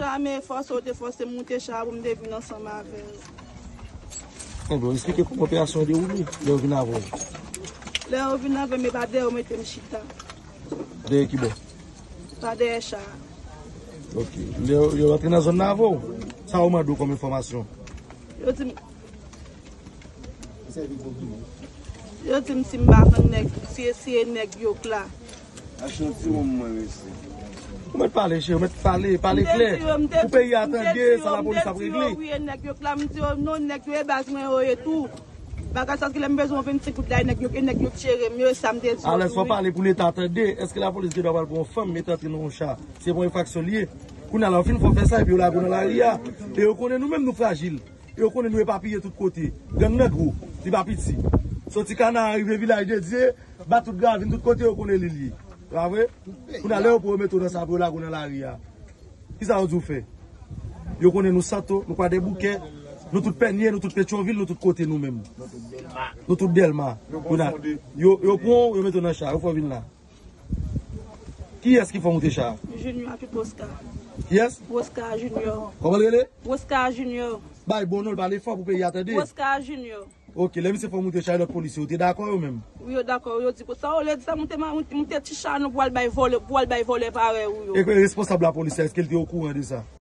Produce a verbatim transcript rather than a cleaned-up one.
Sa, men fòse yo te fòse m moute cha pou m te vin ansanm avè yo. Enben, eksplike kòman operasyon an dewoule lè yo vin avè w. Lè yo vin avè m, e pa dèyè yo mete m chita. Dèyè ki bò? Pa dèyè cha a. Ok. Lè yo, yo rantre nan zòn nan avè w, sa yo mande w kòm enfòmasyon? Yo di m, yo di m si m pa konn nèg, si, si e nèg yo k la. Achte yon ti wonm mwen, mesye. Ou mèt pale, cheri, ou mèt pale, pale klè. Pou peyi a tande sa lapolis ap regle. Wi, e nèg yo k la, m di yo non, nèg yo e baz mwen yo ye tou. Bagay sa ki lè m bezwen yon vennsenk goud la, e nèg yo, e nèg yo k jere m yo, e sa m te di yo. Alè, fò pale pou Leta tande. Èske lapolis gen dwa pral pran yon fanm, mete antre nan yon cha? Se pa yon enfraksyon li ye. Kounye a la, ou fin fè w fè sa, epi yo lage w nan lari a. E yo konnen nou menm nou frajil. E yo konnen nou epapiye tout kote. Gang nan gwo, li pa piti. Soti Kana rive Vilaj de Dye, bat tout gravin, tout kote yo konnen li l ye. Pa vre? Kounye a lè yo pran yo mete w nan sa pou yo lage w nan lari a. Kisa yo di w fè? Yo konnen nou Santo, nou Kwadèboukè, nou tout Pènye, nou tout Petyonvil, nou tout kote nou menm. Nou tout Dèlma. Kounye a, yo, yo pran w, yo mete w nan cha, yo fè w vin la. Kiyès ki fè w moute cha a? Junior ak Oscar. Kiyès? Oscar Junior. Kòman l rele? Oscar Junior. Bay bon non, l pale fò pou peyi a tande. Oscar Junior. Ok, lè misye fè w moute cha a, lòt polisye yo te dakò yo menm? Wi, yo dakò. Yo di, sa w vle di sa, moute ma-, moute, moute ti cha nou pou al bay vòlè, pou al bay vòlè parèy ou yo. E responsab lapolis la, èske l te okouran de sa?